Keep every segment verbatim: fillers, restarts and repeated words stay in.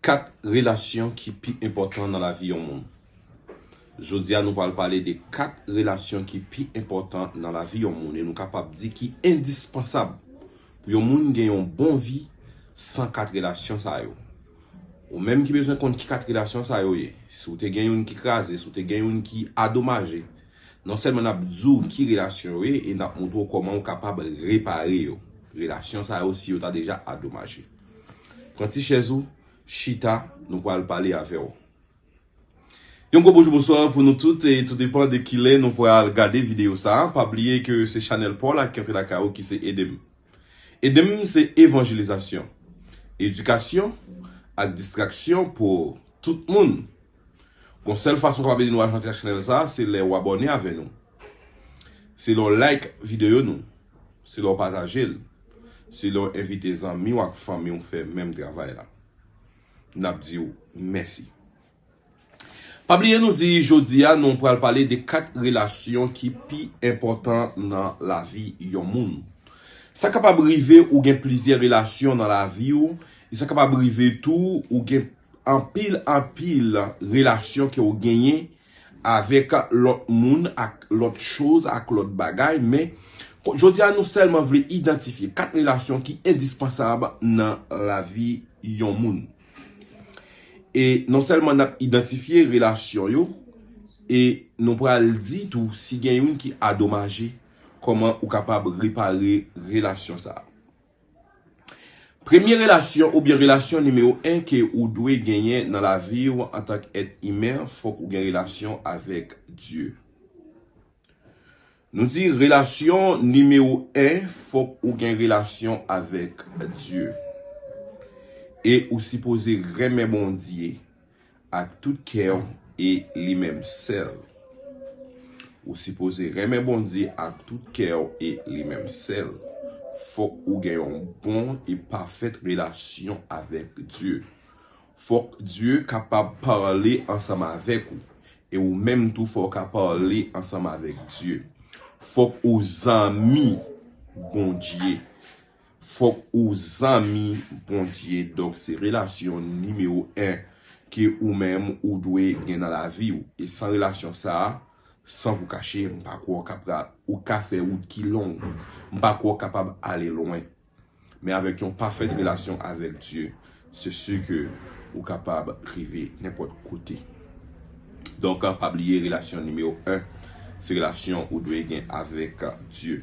Kat relasyon ki pi enpòtan nan lavi yon moun. Jodi a, nou pral pale de kat relasyon ki pi enpòtan nan lavi yon moun e nou kapab di ki endispansab pou yon moun gen yon bon vi san kat relasyon sa yo. Ou menm ki bezwen konn ki kat relasyon sa yo ye. Si w te gen youn ki kraze, si w te gen youn ki adomaje, non sèlman n ap di w ki relasyon yo ye e n ap montre w kòman w kapab repare yo. Relasyon sa yo, si yo ta deja adomaje. Pran ti chèz ou, chita, nou pral pale avè w. Yon gwo bonjou, bonswa pou nou tout, e tou depan de kilè nou pral gade videyo sa a. Pa bliye ke se chanèl pa w la ki antre lakay ou ki se Ede m. Ede m se evanjelizasyon, edikasyon ak distraksyon pou tout moun. Gon sèl fason w kapab ede nou avanse ak chanèl sa a, se lè w abòne avè nou. Se lè w like videyo nou. Se lè w pataje l. Se lè w envite zanmi w ak fanmi w fè menm travay la. N ap di w mèsi. Pa bliye nou di jodi a nou pral pale de kat relasyon ki pi enpòtan nan lavi yon moun. Sa kapab rive ou gen plizyè relasyon nan lavi w, e sa kapab rive tou ou gen anpil, anpil relasyon ke w genyen avèk lòt moun, ak lòt choz, ak lòt bagay, men ko-, jodi a nou sèlman vle idantifye kat relasyon ki endispansab nan lavi yon moun. E non sèlman n ap idantifye relasyon yo, e nou pral di tou si gen youn ki adomaje, kòman ou kapab repare relasyon sa a. Premye relasyon oubyen relasyon nimewo en ke ou dwe genyen nan lavi w antank èt imen, fòk ou gen relasyon avèk Dye. Nou di relasyon nimewo en, fòk ou gen relasyon avèk Dye. E ou sipoze renmen Bondye ak tout kè w e li menm sèl. Ou sipoze renmen Bondye ak tout kè w e li menm sèl. Fòk ou gen yon bon e pafèt relasyon avèk Dye. Fòk Dye kapab pale ansanm avèk ou. E ou menm tou fò w ka pale ansanm avèk Dye. Fòk ou zanmi Bondye. Fòk ou zanmi Bondye. Donk, se relasyon nimewo en ke ou menm ou dwe gen nan lavi w. E san relasyon sa a, san vou kache, m pa kwè w kapab, ou ka fè wout ki long. M pa kwè w kapab ale lwen. Men avèk yon pafèt relasyon avèk Dye, se si ke ou kapab rive nenpòt kote. Donk, pa bliye relasyon nimewo en, se relasyon ou dwe gen avèk Dye.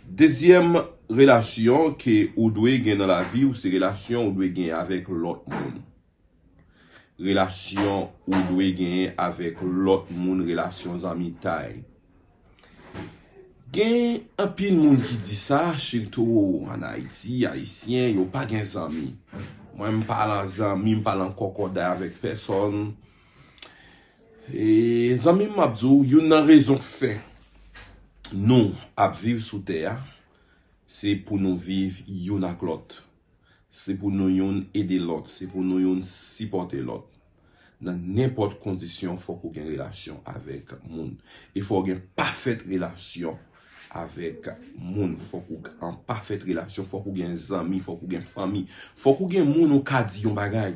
Dezyèm relasyon ke ou dwe gen nan lavi w, se relasyon ou dwe gen avèk lòt moun. Relasyon ou dwe genyen avèk lòt moun, relasyon zanmitay. Gen anpil moun ki di sa, sitou ann Ayiti, Ayisyen, yo pa gen zanmi. Mwen, m pa lan zanmi, m pa lan kòkòday avèk pèsòn. E zanmi m, m ap di w, youn nan rezon k fè nou ap viv sou tè a, se pou nou viv youn ak lòt. Se pou nou youn ede lòt, se pou nou youn sipòte lòt. Nan nenpòt kondisyon, fòk ou gen relasyon avèk moun. E fò w gen pafèt relasyon avèk moun. Fòk ou an pafèt relasyon, fòk ou gen zanmi, fòk ou gen fanmi. Fòk ou gen moun ou ka di yon bagay.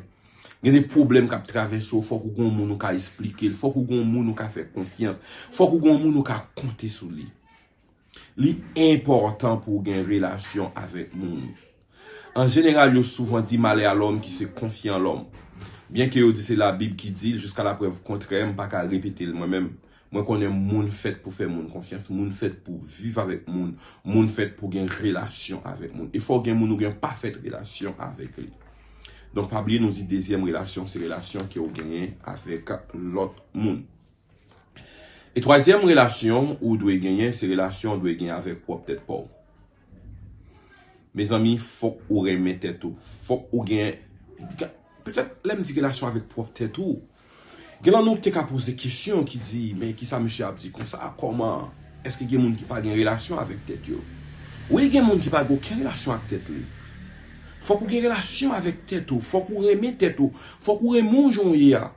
Gen de pwoblèm k ap travèse w, fòk ou gen moun ou ka esplike l, fòk ou gen moun ou ka fè konfyans, fòk ou gen moun ou ka konte sou li. Li enpòtan pou w gen relasyon avèk moun. An jeneral, yo souvan di malè a lòm ki se konfye an lòm. Byenke yo di se Labib ki di l, jiska laprèv kontrè, m pa ka repete l mwen menm. Mwen konnen moun fèt pou fè moun konfyans, moun fèt pou viv avèk moun, moun fèt pou gen relasyon avèk moun. E fò w gen moun ou gen pafèt relasyon avèk li. Donk, pa bliye nou di dezyèm relasyon, se relasyon ke w genyen avèk lòt moun. E twazyèm relasyon ou dwe genyen, se relasyon ou dwe genyen avèk pwòp tèt pa w. Mezanmi, fòk ou renmen tèt ou. Fòk ou gen, petèt, lè m di relasyon avèk pwòp tèt ou, gen lan nou te ka poze kesyon ki di, men kisa misye ap di konsa? Kòman? Èske gen moun ki pa gen relasyon avèk tèt yo? Wi, gen moun ki pa gen okenn relasyon ak tèt li. Fòk ou gen relasyon avèk tèt ou. Fòk ou renmen tèt ou. Fòk ou renmen w jan w ye a.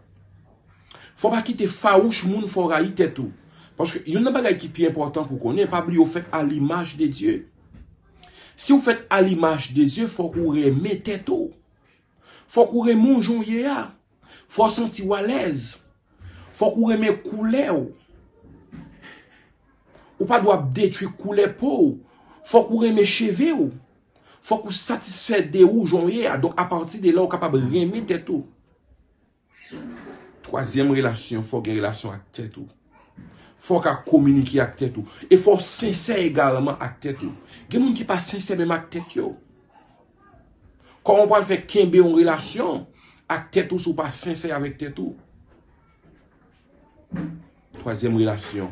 Fò w pa kite fawouch moun fè w rayi tèt ou. Paske youn nan bagay ki pi enpòtan pou w konnen, pa bliye w fèt a limaj de Dye. Si w fèt a limaj de Dye, fòk ou renmen tèt ou. Fòk ou renmen w jan w ye a. Fò w santi w alèz. Fòk ou renmen koulè w. Ou pa dwe ap detwi koulè po w. Fòk ou renmen cheve w. Fòk ou satisfè de ou jan w ye a. Donk, apati de la, ou kapab renmen tèt ou. Twazyèm relasyon, fò w gen relasyon ak tèt ou. Fò w ka kominike ak tèt ou. E fò w sensè egalman ak tèt ou. Gen moun ki pa sensè menm ak tèt yo. Kòman w pral fè kenbe yon relasyon ak tèt ou si w pa sensè avèk tèt ou? Twazyèm relasyon,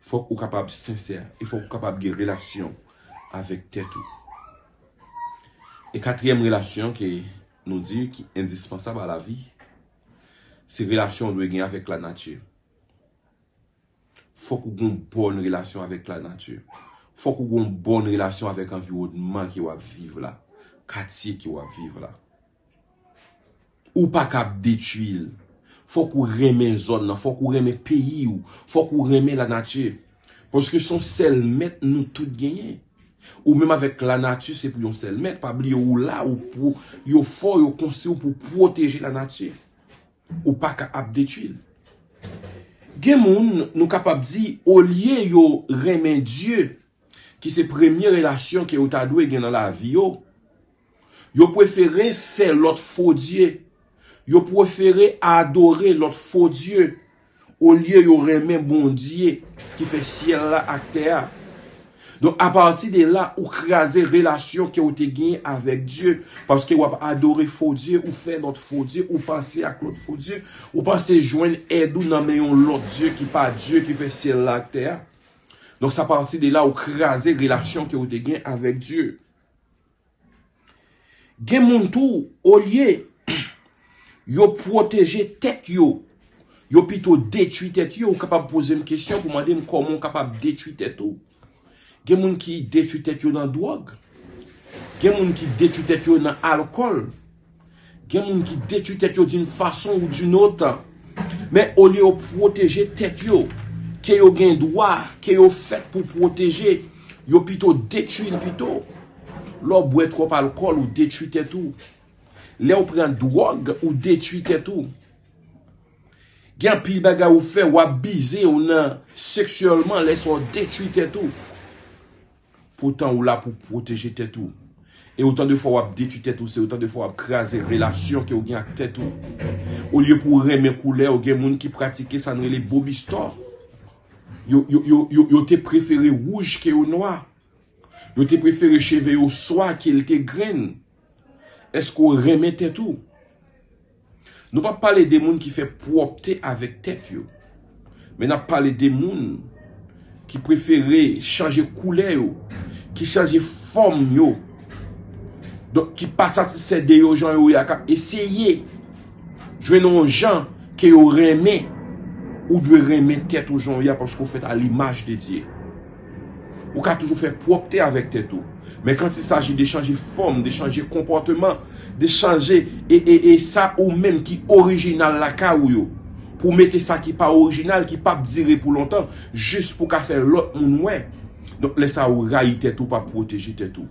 fòk ou kapab sensè e fòk ou kapab gen relasyon avèk tèt ou. E katriyèm relasyon ke nou di ki endispansab a lavi, se relasyon w dwe gen avèk lanati. Fòk ou gen yon bòn relasyon avèk lanati. Fòk ou gen yon bòn relasyon avèk anviwònman ke w ap viv la, katye ke w ap viv la. Ou pa ka ap detwi l. Fòk ou renmen zòn nan, fòk ou renmen peyi w, fòk ou renmen lanati. Paske se yon sèl mèt nou tout genyen. Ou menm avèk lanati, se pou yon sèl mèt. Pa bliye ou la, ou pou, yo fè w, yo konstwi w pou pwoteje lanati. Ou pa ka ap detwi l. Gen moun, nou kapab di, olye yo renmen Dye, ki se premye relasyon ke yo ta dwe gen nan lavi yo, yo prefere fè lòt fo dye. Yo prefere adore lòt fo dye olye yo renmen Bondye ki fè syèl la ak tè a. Donk, apati de la, ou kraze relasyon ke w te genyen avèk Dye, paske w ap adore fo dye, ou fè lòt fo dye, ou panse ak lòt fo dye, ou panse jwenn èd ou nan men yon lòt dye ki pa Dye ki fè syèl la ak tè a. Donk, sa pati de la, ou kraze relasyon ke w te gen avèk Dye. Gen moun tou, olye yo pwoteje tèt yo, yo pito detwi tèt yo. Ou kapab poze m kesyon pou mande m kòman w kapab detwi tèt ou. Gen moun ki detwi tèt yo nan dwòg. Gen moun ki detwi tèt yo nan alkòl. Gen moun ki detwi tèt yo d'une façon ou d'une autre. Men olye yo pwoteje tèt yo, ke yo gen dwa, ke yo fèt pou pwoteje, yo pito detwi l pito. Lè w bwè twòp alkòl, ou detwi tèt ou. Lè w pran dwòg, ou detwi tèt ou. Gen anpil bagay ou fè, w abize w nan seksyèlman, lè sa w detwi tèt ou. Poutan ou la pou pwoteje tèt ou. E otan de fwa w ap detwi tèt ou, se otan de fwa w ap kraze relasyon ke w gen ak tèt ou. Olye pou w renmen koulè, w gen moun ki pratike sa n rele bobistò. Yo, yo, yo, yo, yo te prefere wouj ke yo nwa. Yo te prefere cheve yo swa ke l te grenn. Èske w renmen tèt ou? Nou p ap pale de moun ki fè pwòpte avèk tèt yo. Men n ap pale de moun ki prefere chanje koulè yo, ki chanje fòm yo. Donk, ki pa satisfè de yo jan yo ye a, k ap eseye jwenn yon jan ke yo renmen. Ou dwe renmen tèt ou jan w ye a, paske w fèt a limaj de Dye. Ou ka toujou fè pwòpte avèk tèt ou. Men quand il s'agit de chanje fòm, de chanje konpòteman, de chanje e, e, e sa ou menm ki orijinal lakay ou yo, pou w mete sa ki pa orijinal, ki p ap dire pou lontan, jis pou w ka fè lòt moun wè. Donk, lè sa a, ou rayi tèt ou, w pa pwoteje tèt ou.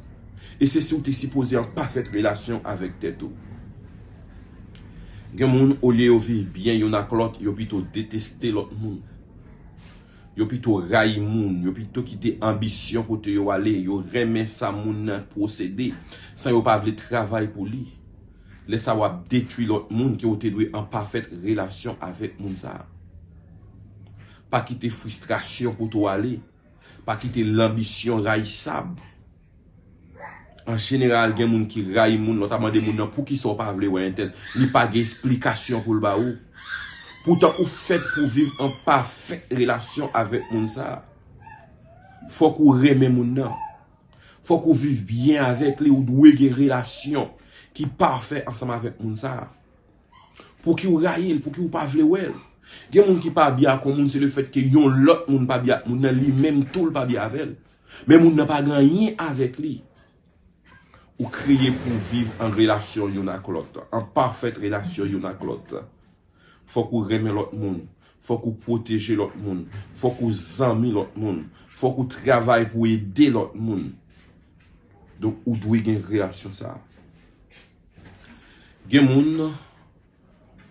E se si w te sipoze an pafèt relasyon avèk tèt ou. Gen moun, olye yo viv byen youn ak lòt, yo pito deteste lòt moun. Yo pito rayi moun, yo pito kite anbisyon kote yo ale, yo renmen sa moun nan posede, san yo pa vle travay pou li. Lè sa a, w ap detwi lòt moun ke w te dwe an pafèt relasyon avèk moun sa a. Pa kite fristrasyon pote w ale. Pa kite lanbisyon rayisab. An jeneral, gen moun ki rayi moun, lè w ta mande moun nan poukisa w pa vle wè entèl, li pa gen esplikasyon pou l ba ou. Poutan, ou fèt pou viv an pafèt relasyon avèk moun sa a. Fòk ou renmen moun nan. Fòk ou viv byen avèk li, ou dwe gen relasyon ki pafè ansanm avèk moun sa a. Pouki w rayi l? Pouki w pa vle wè l? Gen moun ki pa byen ak yon moun, se lefètke yon lòt moun pa byen ak moun nan, li menm tou l pa byen avè l. Men moun nan pa gen anyen avèk li. Ou kreye pou w viv an relasyon youn ak lòt, an pafèt relasyon youn ak lòt. Fòk ou renmen lòt moun, fòk ou pwoteje lòt moun, fòk ou zanmi lòt moun, fòk ou travay pou w ede lòt moun. Donk, ou dwe gen relasyon sa a. Gen moun,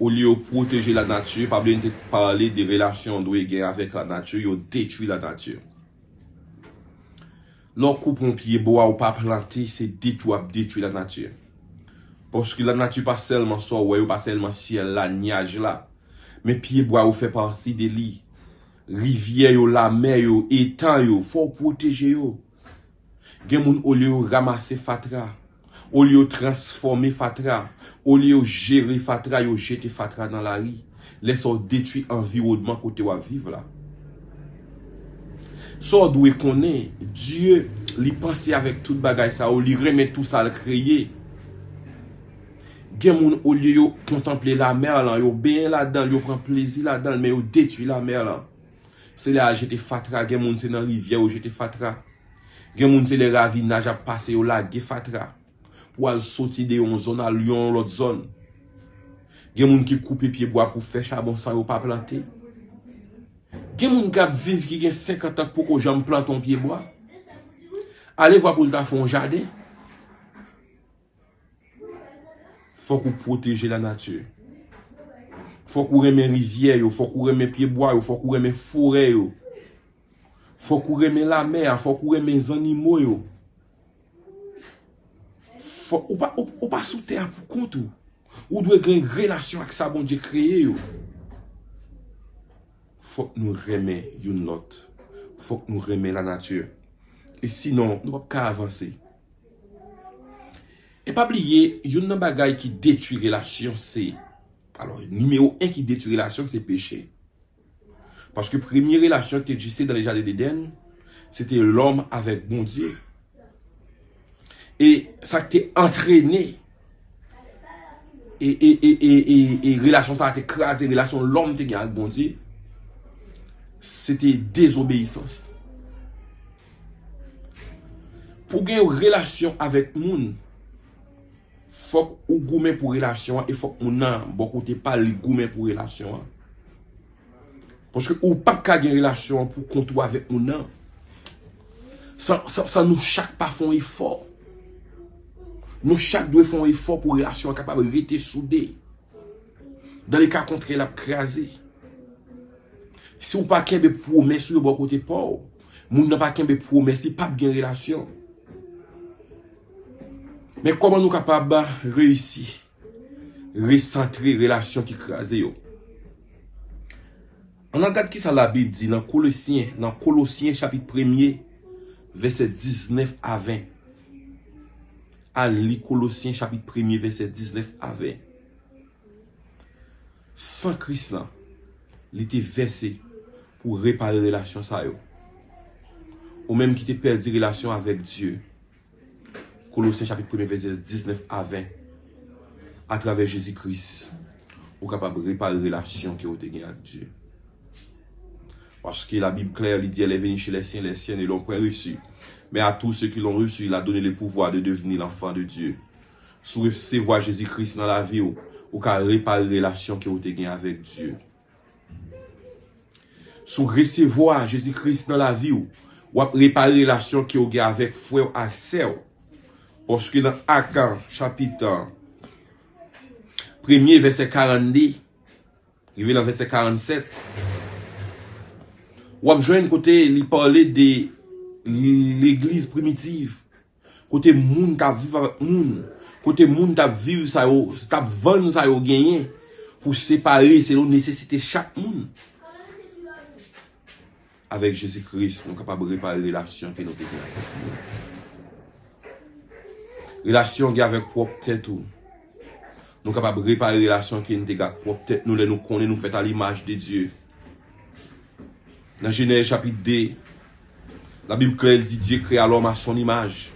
olye yo pwoteje lanati, pa bliye n te pale de relasyon w dwe gen avèk lanati, yo detwi lanati. Lè w koupe yon pyebwa, ou pa plante, se detwi w ap detwi lanati. Paske lanati pa sèlman sa w wè yo, pa sèlman syèl la, nyaj la. Men pyebwa yo fè pati de li. Rivyè yo, lamè yo, eta yo, fò w pwoteje yo. Gen moun, olye yo ranmase fatra, olye yo transfòme fatra, olye yo jere fatra, yo jete fatra nan lari. Lè sa w detwi anviwònman kote w ap viv la. Sa w dwe konnen, Dye, li panse avèk tout bagay sa yo, li renmen tou sa l kreye. Gen moun, olye yo kontanple lamè lan, yo benyen ladan l, yo pran plezi ladan l, men yo detwi lamè lan. Se lè y al jete fatra, gen moun se nan rivyè yo jete fatra. Gen moun se lè ravinaj ap pase, yo lage fatra pou al soti de yon zòn al yon lòt zòn. Gen moun ki koupe pyebwa pou fè chabon san yo pa plante. Gen moun k ap viv ki gen senkant an k poko janm plante yon pyebwa. Ale vwa pou l ta fè yon jaden. Fòk ou pwoteje lanati. Fòk ou renmen rivyè yo, fòk ou renmen pyebwa yo, fòk ou renmen forè yo. Fòk ou renmen lamè a, fòk ou renmen zannimo yo. Fòk ou pa, ou, ou pa sou tè a pou kont ou. Ou dwe gen relasyon ak sa Bondye kreye yo. Fòk nou renmen youn lòt. Fòk nou renmen lanati. E sinon, nou p ap ka avanse. E pa bliye, youn nan bagay ki detwi relasyon se, alò, nimewo en ki detwi relasyon se peche. Paske premye relasyon ki te egziste nan le jaden Edenn, se te lòm avèk Bondye. E sa ki te antrene, e, e, e, e, e, e relasyon sa a te kraze, relasyon lòm te gen ak Bondye, se te dezobeyisans. Pou gen yon relasyon avèk moun, fòk ou goumen pou relasyon an, e fòk moun nan, bò kote pa l, li goumen pou relasyon an. Paske ou p ap ka gen relasyon an pou kont ou avèk moun nan. San, san, san nou chak pa fè yon efò. Nou chak dwe fè yon efò pou relasyon an kapab rete soude. Dans le cas contraire, l ap kraze. Si w pa kenbe pwomès ou yo bò kote pa w, moun nan pa kenbe pwomès li, p ap gen relasyon. Men kòman nou kapab reyisi resantre relasyon ki kraze yo? Ann al gad kisa Labib di nan Kolosyen, nan Kolosyen chapit premye, vèsè diznèf a ven. Al li Kolosyen chapit premye, vèsè diznèf a ven. San Kris lan, li te vèse pou repare relasyon sa yo. Ou menm ki te pèdi relasyon avèk Dye, Kolosyen chapit premye, vèsè diznèf a ven, atravè Jezi Kris, ou kapab repare relasyon ke w te gen ak Dye. Paske Labib klè, li di, elle est venue chez les siens, les siens ne l'ont point reçue. Mais à tous ceux qui l'ont reçue, il a donné le pouvoir de devenir enfants de Dieu. Si w resevwa Jezi Kris nan lavi w, ou ka repare relasyon ke w te gen avèk Dye. Si w resevwa Jezi Kris nan lavi w, w ap repare relasyon ke w gen avèk frè w ak sè w. Paske nan Ak chapit premye, vèsè karannde, rive nan vèsè karannsèt, w ap jwenn kote li pale de legliz primitiv, kote moun t ap viv avèk moun, kote moun t ap viv sa yo, t ap vann sa yo genyen pou separe selon nesesite chak moun. Avèk Jezi Kris, nou kapab repare relasyon ke nou te gen avèk moun. Relasyon gen avèk pwòp tèt ou. Nou kapab repare relasyon ke nou te gen ak pwòp tèt nou lè nou konnen nou fèt a limaj de Dye. Nan Jenèz chapit de, Labib klè, l di, Dieu créa l'homme à son image.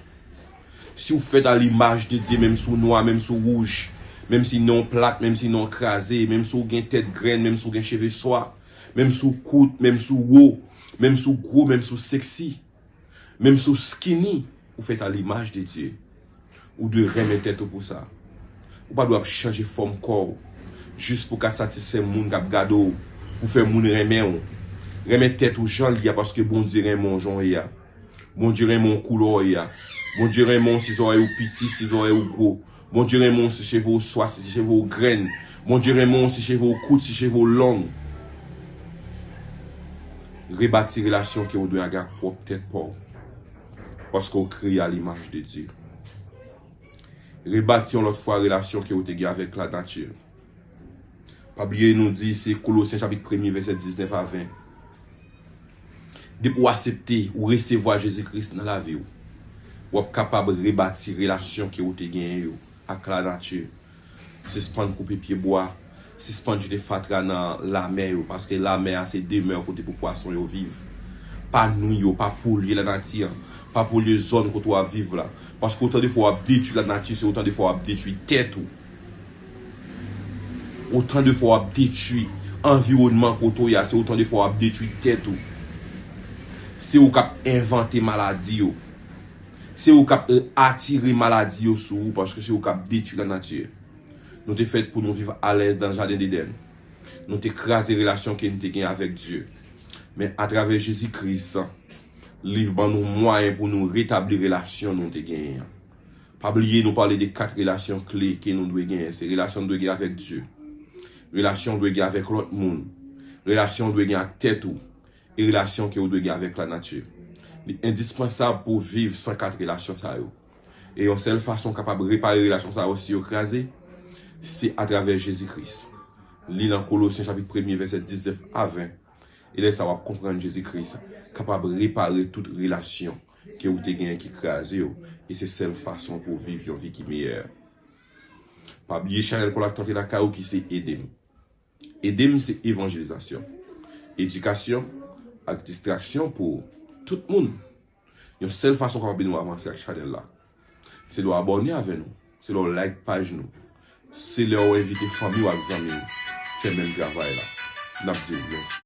Si w fèt a limaj de Dye, menm si w nwa, menm si w wouj, menm si non w plat, menm si non w kraze, menm si w gen tèt grenn, menm si w gen cheve swa, menm si w kout, menm si w wo, menm si w gwo, menm si w seksi, menm si w skinny, ou fèt a limaj de Dye. Ou dwe renmen tèt ou pou sa. Ou pa dwe ap chanje fòm kò w jis pou ka satisfè moun k ap gade w, pou fè moun renmen w. Renmen tèt ou jan l ye a, paske Bondye renmen w jan w ye a. Bondye renmen w koulè w ye a. Bondye renmen w si zòrèy ou piti, si zòrèy ou gwo. Bondye renmen w si cheve w swa, si cheve w grenn. Bondye renmen w si cheve w kout, si cheve w long. Rebati relasyon ke w dwe gen ak pwòp tèt pa w. Paske w kreye a limaj de Dye. Rebati yon lòt fwa relasyon ke w te gen avèk lanati. Pa bliye nou di se Kolosyen chapit premye vèsè diznèf a ven. Depi w aksepte, ou resevwa Jezi Kris nan lavi w, w ap kapab rebati relasyon ke w te genyen yo ak lanati. Sispann koupe pyebwa, sispann jete fatra nan lamè yo, paske lamè a se demè kote pou pwason yo viv. Pa nwi yo, pa polye lanati an, pa polye zòn kote w ap viv la. Paske otan de fwa w ap detwi lanati, se otan de fwa w ap detwi tèt ou. Otan de fwa w ap detwi anviwònman kote w ye a, se otan de fwa w ap detwi tèt ou. Se ou k ap envante maladi yo. Se ou k ap, eh, atire maladi yo sou ou, paske se ou k ap detwi lanati. Nou te fèt pou nou viv alèz nan jaden Edenn. Nou te kraze relasyon ke nou te gen avèk Dye. Men atravè Jezi Kris, li ban nou mwayen pou nou retabli relasyon nou te genyen an. Pa bliye, nou pale de kat relasyon kle ke nou dwe genyen. Se relasyon nou dwe gen avèk Dye. Relasyon nou dwe gen avèk lòt moun. Relasyon nou dwe gen ak tèt ou. E relasyon ke ou dwe gen avèk lanati. Li endispansab pou w viv san kat relasyon sa yo. E yon sèl fason w kapab repare relasyon sa yo si yo kraze, se atravè Jezi Kris. Li nan Kolosyen chapit premye vèsè diznèf a ven. E lè sa w ap konprann Jezi Kris kapab repare tout relasyon ke ou te genyen ki kraze yo. E se sèl fason pou w viv yon vi ki meyè. Pa bliye chanèl Pòl ak Tante lakay ou ki se Ede m. Ede m se evanjelizasyon, edikasyon ak distraksyon pou tout moun. Yon sèl fason w kapab ede nou avanse ak chanèl la, se lè w abòne avè nou, se lè w like paj nou, se lè w envite fanmi w ak zanmi w fè menm travay la. N ap di w mèsi.